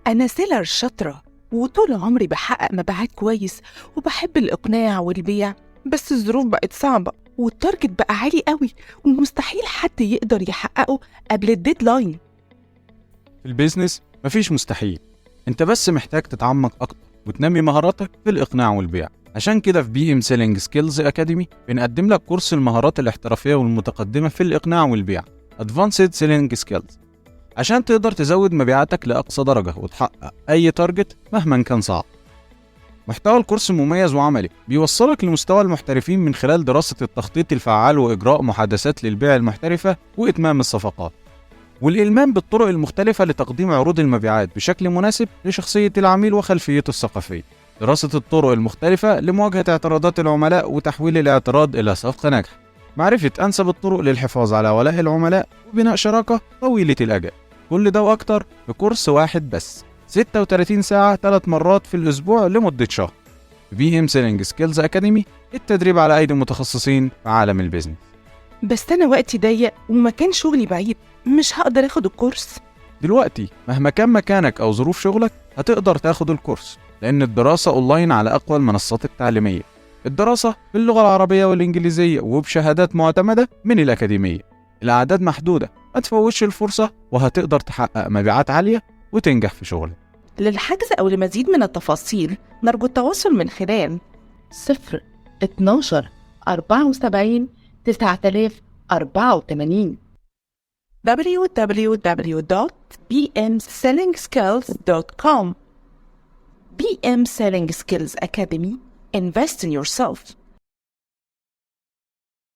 أنا seller شاطرة وطول عمري بحقق مبيعات كويس وبحب الإقناع والبيع، بس الظروف بقت صعبة وال target بقى عالي قوي ومستحيل حد يقدر يحققه قبل ال deadline. في ال business مفيش مستحيل، انت بس محتاج تتعمق اكتر وتنمي مهاراتك في الاقناع والبيع. عشان كده في BM Selling Skills Academy بنقدم لك كورس المهارات الاحترافية والمتقدمه في الاقناع والبيع، Advanced Selling Skills، عشان تقدر تزود مبيعاتك لاقصى درجه وتحقق اي target مهما كان صعب. محتوى الكورس مميز وعملي، بيوصلك لمستوى المحترفين من خلال دراسة التخطيط الفعال وإجراء محادثات للبيع المحترفة وإتمام الصفقات، والإلمام بالطرق المختلفة لتقديم عروض المبيعات بشكل مناسب لشخصية العميل وخلفيته الثقافية، دراسة الطرق المختلفة لمواجهة اعتراضات العملاء وتحويل الاعتراض إلى صفقة ناجحة، معرفة أنسب الطرق للحفاظ على ولاء العملاء وبناء شراكة طويلة الأجل. كل ده وأكتر في كورس واحد بس، 36 ساعة، 3 مرات في الأسبوع لمدة شهر. BM Selling Skills Academy، التدريب على أيدي متخصصين في عالم ال business. بس أنا وقتي ضيق ومكان شغلي بعيد، مش هقدر أخد الكورس. دلوقتي مهما كان مكانك أو ظروف شغلك هتقدر تاخد الكورس، لأن الدراسة أونلاين على أقوى المنصات التعليمية. الدراسة باللغة العربية والإنجليزية وبشهادات معتمدة من الأكاديمية. الأعداد محدودة، ما تفوتش الفرصة، وهتقدر تحقق مبيعات عالية وتنجح في شغلك. للحجز أو لمزيد من التفاصيل نرجو التواصل من خلال 0 12 74 9084 www.bmsellingskills.com. BM Selling Skills Academy. Invest in yourself.